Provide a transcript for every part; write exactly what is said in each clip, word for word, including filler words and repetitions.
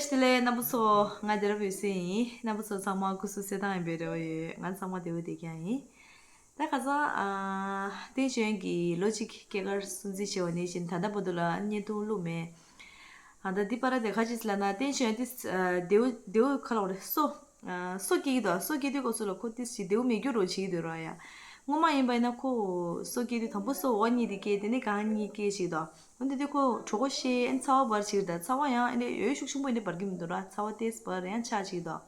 བཀྲ་ཤིས་བདེ་ལེགས་རྣམ་པ་ཚོ། ང་རྡ་རམ་བུ་སི་ཡིན། རྣམ་པ་ཚོ་ཚང་མ་སྐུ་གཟུགས་གསལ་ཐང་ཡིན་པའི་རེ་བ་ཡོད། ང་ཚང་མ་བདེ་པོ་བདེ་རྐྱང་ཡིན། ད་ཁ་སང་ཨ་ཏིན་ཞོན་གྱིས་ལོ་གཅིག་སྐྱེས་སྐར་སྲུང་བརྩི་བྱས་པ་ནང་བཞིན་ད་ལྟ་བར་དུ་ལ་བརྙན་ཐུང་བླུགས་མེད། ཨ་ད་འདི་པར་དེ་ཁ་ཅིག་ལ་ན་ཏིན་ཞོན་ཏིས་ཨ་རྡེའུ་རྡེའུ་ཁ་ལོག་རེད། སོ་ཨ་སོ་སྐྱེས་ཀྱི་འདུག་སོ་སྐྱེས་དུས་སྐབས་སུ་ལ་ཁོ་ཏིས་ཞིག་རྡེའུ་མེད་རྒྱུ་རོ་བྱེད་ཀྱི་འདུག་ར་ཡ། སྔོན་མ་ཡིན་པ་ཡིན་ན་ཁོ་སོ་སྐྱེས་དུས་དང་པོ་སོ་འོག་གཉིས་དེ་སྐྱེས། དེ་ནས་སྒང་གཉིས་སྐྱེས་ཞིག་འདུག་འོན་ཏེ་དེ་ཁོ་གྲོད་ཁོག་བཤལ་ཨན་ཚ་བ་འབར་ཞིག་རེད། ད་ཚ་བ་ཡང་ཨེ་འདྲ་ཡོད་ཤུགས་ཆེན་པོ་ཨེ་འདྲ་འབར་གྱི་མི་འདུག་ར། ཚ་བ་ཏིས་འབར་ཡང་ཆགས་ཞིག་འདུག་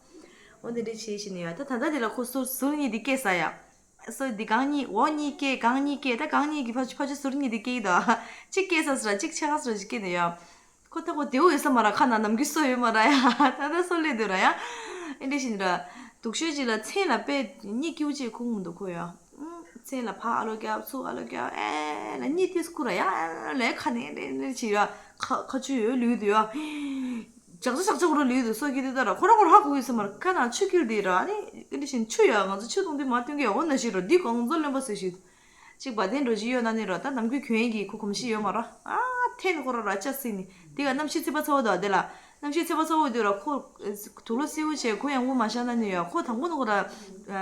འོན་ཏེ་འདྲ་བྱེད་བཞིན་ཡོད། ད་ད་ལྟ་དེ་ལ་ཁོ་སོ་ཟུར་གཉིས་དེ་སྐྱེས་ས་ཡ། སོ་འདི་སྒང་གཉིས་འོག་གཉིས་སྐྱེས། སྒང་གཉིས་སྐྱེས། ད་སྒང་གཉིས་ཀྱི་ཕ་ཕ་ཆུ་ཟུར་གཉིས་དེ་སྐྱེས་ཀྱི་འདུག་གཅིག་སྐྱེས་ས་སུ་ར་གཅིག་ཆགས་ས་སུ་ར་གཅིག་སྐྱེས་ནས་ཡོད། ཁོ་ད་ཁོ་རྡེའུ་ཡོད་ས་མ་ར། ཁ་ན་ནམ་རྒྱུན་སོ་ཡོད་མ་ར་ཡ། ད་ད་སོ་སླེབས་འདུག་ར་ཡ། ཨེ་འདྲ་བཞིན་ར། སྡུག་ཤོས་ཅིག་ལ་མཚན་ལ་དཔེ་གཉིད་སྐྱིད་པོ་ཅིག་ཁུག་མི་འདུག་ཁོ་ཡ། མཚན་ལ་ཕར་ཨ་ལོ་རྒྱབ་ཚུར་ཨ་ལོ་རྒྱབ་ཨེ་ལ་གཉིད་དེ་སྐུ་ར་ཡ་ལ་ཁ་ནས་ཨེ་འདྲ་ཨེ་འདྲ་བྱེད་ཡ། ཁ་ཁ་ཆུ་ཡོད་ལུས་འདུག་ཡ། ཇག་ཆ་ཇག་ཆ་འོ་ར་ལུས་འདུག་སོ་སྐྱེས་དེ་ད་ར་ཁོ་ར་ཁོ་ར་ཧ་གོ་གི་ས་མ་ར། ཁ་ན་ཆུ་ཁྱེར་དེ་ར་ཨ་ནི་ཨེ་འདྲ་བཞིན་ཆུ་ཡ་ང་ཚོ་ཆུ་བཏུང་དེ་མ་བཏུང་གི་འོ་ན་ཞིག་ར། འདི་གང་ཚོ་རློན་པ་ཟེར་ཞིག་གཅིག་བ་དན་འགྲོ་གཞི་ཡོད་ན་ནི་རོ། ད་ནམ་རྒྱུན་གྱོན་གྱི་ཁོ་གོམས་གཤིས་ཡོད་མ་རོ། ཨ་ཐན་ཁོ་ར་ར་ཅག་སྲིད་ནི་དེ་ག་གནམ་གཤིས་ཚད་པ་ཚ་བོ་དོ་དེ་ལ། གནམ་གཤིས་ཚད་པ་ཚ་བོ་དེ་ར་ཁོ་དུག་ལོག་སེའུ་བྱས་ཁོ་ཡང་དབུགས་མ་ཤར་ན་ནི་ཡོད། ཁོ་དང་པོ་ནི་ཁོ་ར་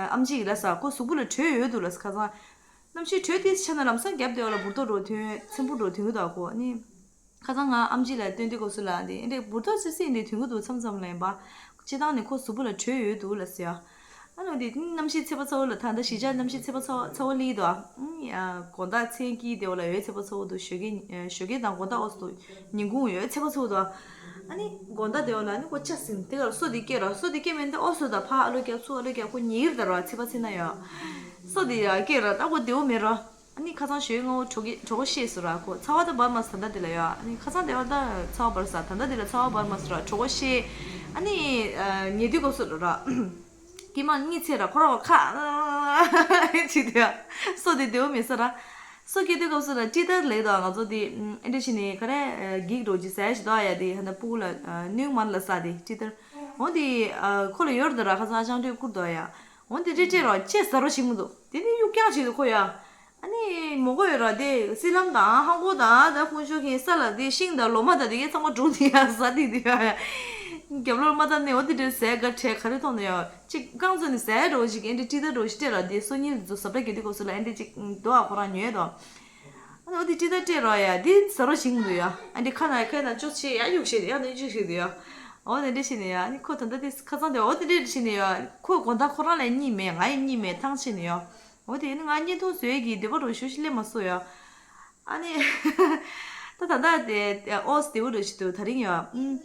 ཨམ་ཆི་གི་ལ་ས་ཁོ་གཟུགས་པོ་ལ་དྲོད་ཡོད་འདུག་ལ་ས། ཁ་སང་གནམ་གཤིས་དྲོད་དེ་ཆ་ན་ལམ་སང་རྒྱབ་དེ་བ་ལ་འབུར་ཏོ་འགྲོ་ཐོན་ཚེམ་བུ་འགྲོ་ཐོན་གི་འདུག་ཁོ་ནི། ཁ་སང་ང་ཨམ་ཆི་ལ་སྟོན་དུས་སྐབས་སུ་ལ་འདི་ཨེ་འདྲས་འབུར་ཏོ་སི་སི་འདི་ཐོན་གི་འདུག་མཚམས་མཚམས་ལ་ཡིན་པ། སྤྱི་བཏང་ནས་ཁོ་གཟུགས་པོ་ལ་དྲོད་ཡོད་འདུག་ལ་ཟེར་ཡ། ཨ་ནི་འདི་གནམ་གཤིས་ཚད་པ་ཚ་བོ་ལ་ད་ལྟ་གཞིས་ཆགས་གནམ་གཤིས་ཚད་པ་ཚ་བོ་ཚ་བོ་ལི་འདུག་ཨ་ཡ་དགོང་དག་མཚན་དཀྱིལ་དེ་བ་ལ་ཡོད་ཚད་པ་ཚ་བོ་འདུག་ཞོགས་ཀས་ཞོགས་ཀས་དང་དགོང་དག་འོ་སོ་ཉིན་གུང་ཡོད་ཚད་པ་ཚ་བོ་འདུག་ཨ་ནི་དགོང་དག་དེ་བ་ལ་ཨ་ནི་ཁོ་ཆ་ཟིན་དེ་ག་ལ་སོ་དེ་སྐྱེ་ར། སོ་དེ་སྐྱེ་མེད་འདི་འོ་སོ་དང་ཕ་ཨ་ལོ་རྒྱབ་ཚུ་ཨ་ལོ་རྒྱབ་ཁོ་ཉིར་ད་ར་ཚད་པ་ཚད་ན་ཡོད། སོ་དེ་ཡ་སྐྱེ་ར་ད་ཁོ་དེ་བོ་མེད་ར། ཨ་ནི་ཁ་སང་ཞོའི་སྔ་བོ་གྲོད་ཁོག་གྲོད་ཁོག་བཤལ་སོང་ར། ཁོ་ཚ་བ་ད་འབར་མ་སོང་ད་ལྟ་དེ་ལ་ཡོད། ཨ་ནི་ཁ་སང་དེ་བ་ད་ཚ་བ་འབར་ས་ད་ལྟ་དེ་ལ་ཚ་བ་འབར་མ་སོང་ར་གྲོད་ཁོག་བཤལ། ཨ་ནི་ཉལ་དུས་སྐབས་སུ་ལ་ར། ཀྱེ་མ་གཉིད་ཚད་ར་ཁོ་ར་བ་ཁ་ཅིག་དེ་ཡ། སོ་དེ་དེ་བོ་མེད་ས་ར། སོ་སྐྱེ་དུས་སྐབས་སུ་ལ་ཀྲི་ཏར་ལེགས་དོ་ང་ཚོ་དེ་ཨེ་འདྲ་ཞིག་ནས་ག་རེ་འགྱིག་འགྲོ་ཅི་ཟེར་ཞིག་དོ་ཡ། དེ་ཧ་ན་སྤུ་གུ་ལ་སྣུན་མར་ལ་ས་དེ་ཀྲི་ཏར། འོ་དེ་ཁོ་ལ་ཡོད་ར་དོ་ར། ཁ་སང་ཨ་ཅང་སྤྲོད་བསྐུར་དོ་ཡ། འོ་དེ་ཀྲི་ཀྲི་ར་ཅེ་ཟ་རོ་ཞིག་མི་འདུག་དེ་ནི་གཡུག་རྐྱང་ཞིག་འདུག་ཁོ་ཡ། ཨ་ནི་མོ་གོ་ཡོད་ར་དེ་སི་ལམ་དང་ཧང་གོ་དང་ད་ཁོང་ཤོ་ཁེན་ས་ལ་དེ་ཤིང་དང་ལོ་མ་དང་དེ་གའི་ཚང་མ་སྒྲུང་དེ་ཡ་ཟ་དེ་དེ་ཡ་ཡ། རྒྱབ་ལོར་མ་ད་ནི་འོ་དེ་འདྲའི་ཟས་ག་བྲལ་ག་རེ་མཐོང་ནས་ཡ་གཅིག་རྐང་བཙུགས་ནས་ཟས་འགྲོ་ཞིག་ཨེ་འདྲའི་ཀྲི་ཏར་འགྲོ་ཞིག་སྤྲད་ར། དེ་སོ་གཉིས་ཚོ་ཟབ་གྲ་གི་དུས་སྐབས་སུ་ལ་ཨེ་འདྲའི་གཅིག་འདུག་ཨ་ཁོ་རང་ཉོས་དོ། ཨ་ནི་འོ་དེ་ཀྲི་ཏར་སྤྲད་ར་ཡ་དེ་ཟ་རོ་ཞིག་མི་འདུག་ཡ། ཨ་འདྲའི་ཁ་ན་ཁ་ན་ཅོ་ཆེ་ཡ་གཡུག་ཞིག་ཡ་ནི་གཡུག་ཞིག་འདུག་ཡ། འོ་དེ་འདྲ་ཞིག་ནས་ཡ་ཨ་ནི་ཁོ་ད་ལྟ་དེ་ཁ་སང་དེ་འོ་དེ་འདྲ་ཞིག་ནས་ཡ་ཁོ་དགོང་དག་ཁོ་རང་ལ་གཉིད་མེད་ང་ཡི་གཉིད་མེད་ཐང་ཆད་ནས་ཡ། འོ་དེ་ནི་ང་བརྙན་ཐུང་བཟོས་ཀྱི་འདོད་པ་རུ་ཞུ་ཞིག་སླེབས་མ་སོང་ཡ། ཨ་ནི། ད་ད་ལྟ་དེ་ཨོ་སི་དེ་བོ་རུ་ཞིག་འདུག་ད་རིང་ཡ། ཨུམ།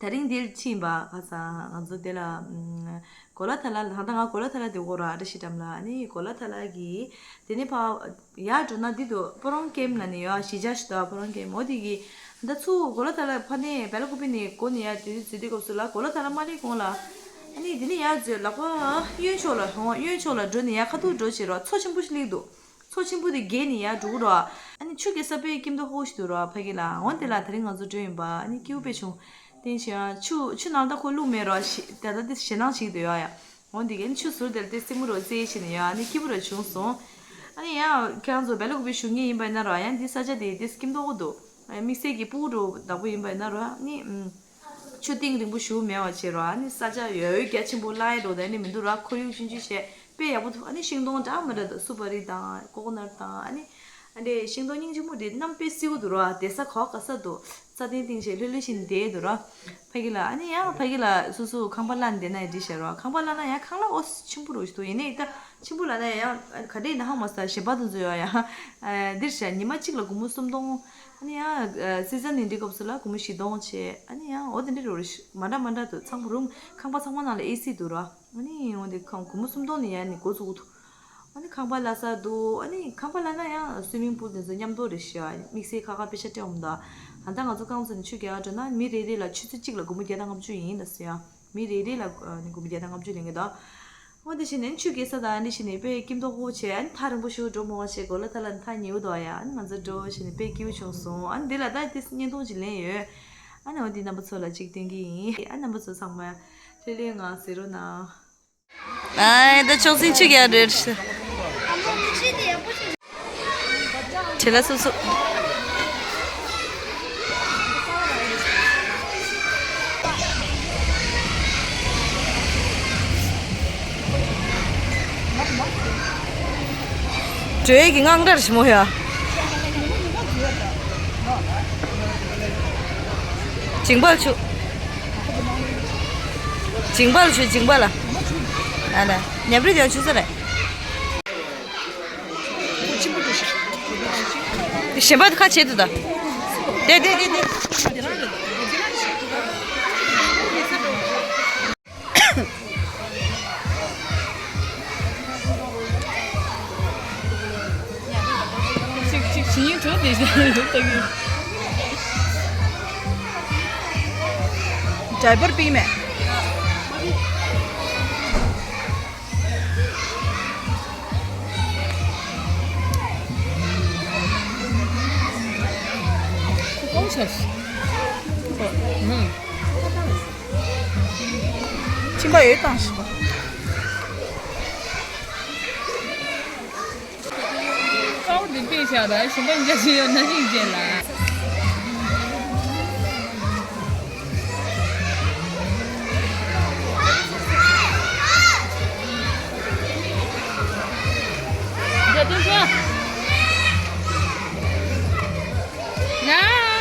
ད་རིང་འདིར་ཕྱིན་པ་ཁ་སང་ང་ཚོ་དེ་ལ་ཨུམ། གོ་ལ་ཐ་ལ་ད་ལྟ་ང་གོ་ལ་ཐ་ལ་དེ་འོ་ར་ཨ་ར་ཤི་ཏམ་ལ་ཨ་ནི་གོ་ལ་ཐ་ལ་གི་དེ་ནི་ཕ་ཡ་འགྲོ་ན་འདི་དུ་པོ་རོང་ཀེམ་ལ་ནི་ཡ་གཞིས་ཆགས་ཤིག་འདུག་པོ་རོང་ཀེམ་འོ་དེ་གི་ད་ཚུ་གོ་ལ་ཐ་ལ་ཕ་ནི་བེ་ལ་ཀུ་པི་ནི་གོ་ནི་ཡ་དུས་ཚོད་དེ་སྐབས་སུ་ལ་གོ་ལ་ཐ་ལ་མ་ནི་གོང་ལ་ཨ་ནི་དེ་ནི་ཡ་ཚོད་ལག་པ་གཡོན་ཕྱོགས་ལ་ཧོང་གཡོན་ཕྱོགས་ལ་འགྲོ་ནི་ཡ་ཁ་ཐུག་འགྲོ་བྱེད་རོགས་མཚོ་ཆེན་པོ་ཞིག་སླེབས་འདུག་མཚོ་ཆེན་པོ་དེ་བརྒལ་ནས་ཡར་འགྲོ་གི་རོ། ཨ་ནི་ཆུ་རྐྱལ་ས་དཔེ་སྐྱིད་མདོག་ཁ་པོ་ཞིག་འདུག་རོ་ཕ་གི་ལ། འོ་དེ་ལ་དེ་རིང་ང་ཚོ་འགྲོ་ཡིན་པ་ཨ་ནི་སྐྱིད་པོ་དཔེ་བྱུང་། བསྟན་བྱས་ཆུ་ཆུ་ནང་ད་ཁོ་བླུགས་མེད་རོ་ཞི་ད་ལྟ་དེ་ཞེད་སྣང་ཞིག་འདུག་ཡ་ཡ། འོ་དེ་གན་ཆུ་ཟུར་དེར་དེ་སྲིན་མོ་རོ་རྩེ་བྱས་ནས་ཡ་ཨ་ནི་སྐྱིད་པོ་རོ་བྱུང་སོང་། ཨ་ནི་ཡང་ཁྱེད་རང་ཚོ་བེ་ལ་ཀུ་པི་བཞུགས་མཁན་ཡིན་པ་ཡིན་ན་རོ་ཡང་འདི་ས་ཆ་དེ་དེ་སྐྱིད་མདོག་ཁ་པོ་འདུག་དམིགས་བསལ་གྱི་སྤུ་གུ་རོ་བདག་པོ་ཡིན་པ་ཡིན་ན་རོ་ཨ་ནི། ཆུ་གཏིང་རིང་པོ་ཞུ་མེད་པ་བྱས་རོགས། ཨ་ནི་ས་ཆ་ཡོད་ཡོད་རྒྱ་ཆེན་པོ་བླ་ཡི་འགྲོ་དང་ཨ་ནི་མི་འདུག་ར། ཁོར་ཡུག་ཆུང་ཆུང་བྱས་དཔེ་ཡག་པོ་འདུག་ཨ་ནི་ཤིང་སྡོང་འདྲ་མི་འདྲ་འདུག་སུ་པ་རི་དང་ཀོ་ཀོ་ནཊ་དང་ཨ་ནི་ཨ་འདྲས་ཤིང་སྡོང་སྙིང་རྗེ་མོ་འདི་གནམ་དཔེ་བསིལ་པོ་འདུག་ར། བསྡད་ས་ག་ག་ས་འདུག་རྩྭ་ཐང་སྟེང་བྱས་ལྷོད་ལྷོད་བཞིན་བསྡད་འདུག་ར། ཕ་གི་ལ་ཨ་ནི་ཡང་ཕ་གི་ལ་སོ་སོ་ཁང་པ་གླ་ནས་བསྡད་ན་ཡང་འགྲིག་ཤག་ར། ཁང་པ་གླ་ན་ཡང་ཁང་གླ་ཨོ་ཆེན་པོ་རུ་ཞིག་འདུག་ཡིན་ནའི་ད་ཆེན་པོ་ལ་ན་ཡང་ག་འདྲས་ན་ཧང་མ་ས་ཞེ་པ་དུ་འཛུལ་ཡོད་ཡ། འདིར་བྱས་ཉི་མ་གཅིག་ལ་སྒོར་མོ་སུམ་སྟོང་། ཨ་ནི་ཡང་སི་ཛན་ནི་འདི་སྐབས་སུ་ལ་སྒོར་མོ་བཞི་སྟོང་བྱས། ཨ་ནི་ཡང་འོ་དེ་འདྲ་རུ་མ་འདྲ་མ་འདྲ་དུ་ཚང་མ་རུམ་ཁང་པ་ཚང་མ་ནང་ལ་ཨེ་སི་འདུག་ར། ཨ་ནི་འོ་དེ་ཁང་སྒོར་མོ་སུམ་སྟོང་ནི་ཡང་ནི་འགོ་བཙུགས་འདུག་ཨ་ནི་ཁང་པ་གླ་ས་འདུག་ཨ་ནི་ཁང་པ་གླ་ན་ཡང་སུའི་མིང་པུལ་དེ་ཚོ་མཉམ་དུ་རེད་ཤག་དམིགས་བསལ་ཁ་ཁ་པེ་ཤ་སྤྲད་འོང་ད། ད་ལྟ་ང་ཚོ་རྐང་བཙུགས་ནས་ཆུ་རྐྱལ་འགྲོ་ན་མི་རེ་རེ་ལ་ཆུ་ཚོད་གཅིག་ལ་སྒོར་མོ་བརྒྱ་དང་ལྔ་བཅུ་ཡིན་ལ་ཟེར་ཡ། མི་རེ་རེ་ལ་ཨ་ནི་སྒོར་མོ་བརྒྱ་དང་ལྔ་བཅུ་ལེན་གི་འདུག་འོ་དེ་བྱས་ནས་ཆུ་རྐྱལ་ས་དང་ཨ་ནི་བྱས་ནས་དཔེ་སྐྱིད་མདོག་ཁ་པོ་བྱས། ཨ་ནི་ཐག་རིང་པོ་ཞིག་འགྲོ་མི་དགོས་བྱས་གོ་ལ་ཐ་ལ་ནི་ཐག་ཉེ་པོ་འདུག་ཡ། ཨ་ནི་ང་ཚོ་འགྲོ་བྱས་ནས་དཔེ་སྐྱིད་པོ་བྱུང་སོང་། ཨ་ནི་འདི་ལ་ད་དེ་བརྙན་ཐུང་ཅིག་ལེན་ཡོད། ཨ་ནི་འོ་འདི་རྣམ་པ་ཚོ་ལ་ཅིག་སྟོན་གི་ཡིན། ཨ་རྣམ་པ་ཚོ་ཚང་མ་ལྷོད་ལྷོད་ངང་གཟིགས་རོགས་གནང་། ཨའི་ད་ཆོག་སྲིད་ཆུ་རྐྱལ་རེད། བྱེད་ལ་སོ་སོ། འགྲོ་ཡས་ཀྱི་དངངས་སྐྲག་ཞིམ་པོ་ཡ། ཇིང་པ་ལ་ཆུ། ཇིང་པ་ལ་ཆུ། ཇིང་པ་ལ། ཨ་ལ། ཉབ་རི་དེ་ཆུ་ས་རེད། གཞན་པ་ཁ་བྱེད་དུ་ད། དེ་དེ་དེ་དེ། གཅིག་གཅིག་བྱིན་གྲོ་དེ་བཞིན་ལུག་ལྟ་གི། ཌའི་པར་པིན་མེད། ཁོ་གོང་ཆགས། ཁོ་ཨུམ། ཁྱིམ་པ་ཡོད་དང་ཞིག་ཀའོ་འདི་པས་བཞག་ད་ཞིམ་པ་འཇའ་ཆེ་ཡོད་ན་ཞིག་བྱས་ལ། འཇའ་སྟོན་ཆ། ན།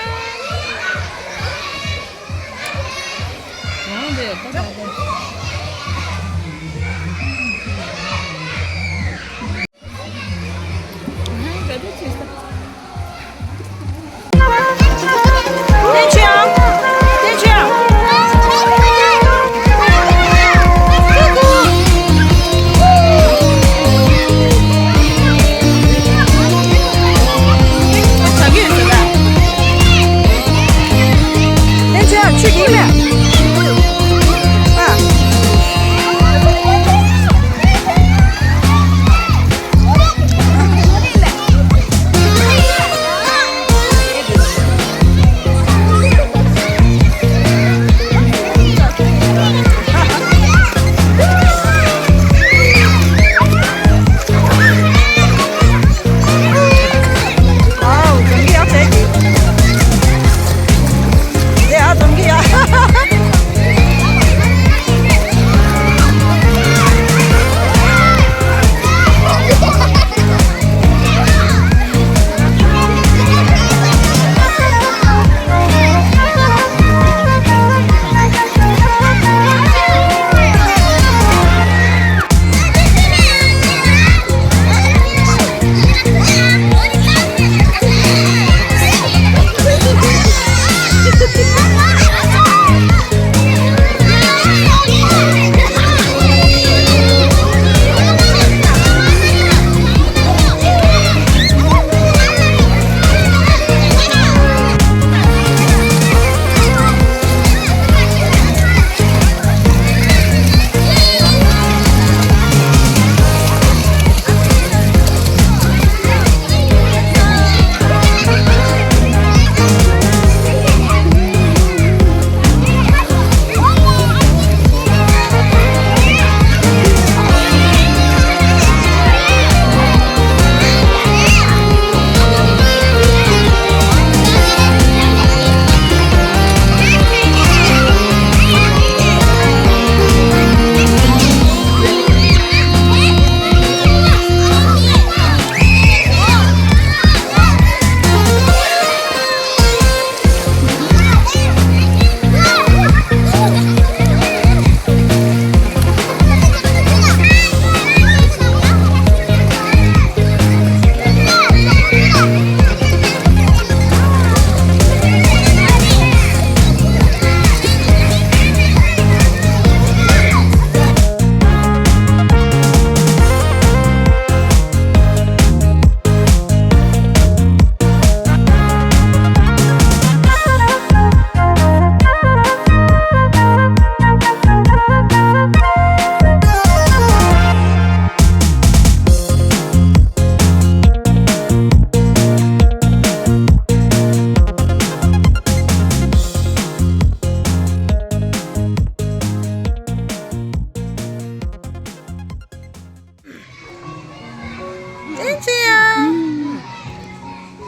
བསྟན་ཆེ་ཡ།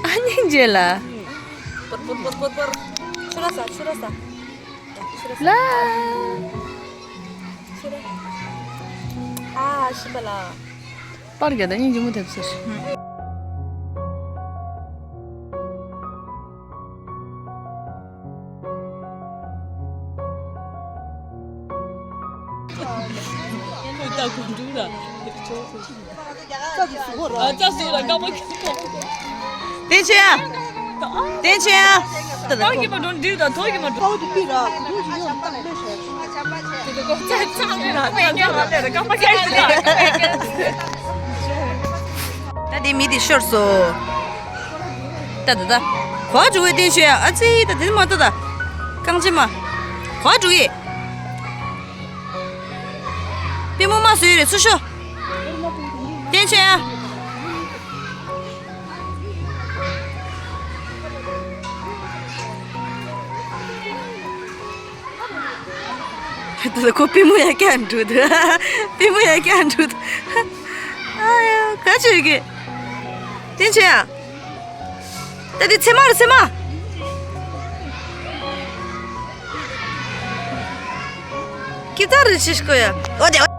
ཨ་སྙིང་རྗེ་ལ། པོར་པོར་པོར་པོར་པོར། ཆུ་ར་ས་ཆུ་ར་ས། ཆུ་ར་ས། ལ། ཆུ་ར། ཨ་ཤི་པ་ལ། པར་རྒྱག་དང་སྙིང་རྗེ་མོ་ཐེབས་ཟེར། ད་གོ་འདུག་ལ། ཨ་ཙག་སུ་ལ་ཀ་མ་ཁྱི་ཁོ། བསྟན་ཆོས་ཡ། བསྟན་ཆོས་ཡ། ད་ད་ཐོག་གི་མ་འགྲོ་འདི་ད་ཐོག་གི་མ་འགྲོ། ཁོ་དེ་པི་ར་དུ་ཞིག་ཡོང་ཏང་ལེ་ཤ། དེ་ད་ཀོ་ཙག་ཙག་རེ་ར་ད་ད་ད་ད་ཀ་མ་ཁྱི་ཁྱི། ད་དེ་མི་དེ་ཤོར་སོ། ད་ད་ད། གོ་འགྲོ་བའི་བསྟན་ཆོས་ཡ། ཨ་ཙི་ད་དེ་མ་ད་ད། རྐང་རྗེས་མ། གོ་འགྲོ་གི། པུས་མོ་མ་བཟོས་རེད་ཚུར་ཤོག་བསྟན་ཆོས་ཡ། ད་ཁོ་པུས་མོ་ཡ་ཀྱང་འགྲོ་འདུག་པུས་མོ་ཡ་ཀྱང་འགྲོ་འདུག་ཨ་ཡ་ག་བྱེད་ཀྱི། བསྟན་ཆོས་ཡ། ད་འདི་ཚེར་མ་རེད་ཚེར་མ། ཀི་ཏར་རེད་ཅིག་ཁོ་ཡ། ཨོ་དེ།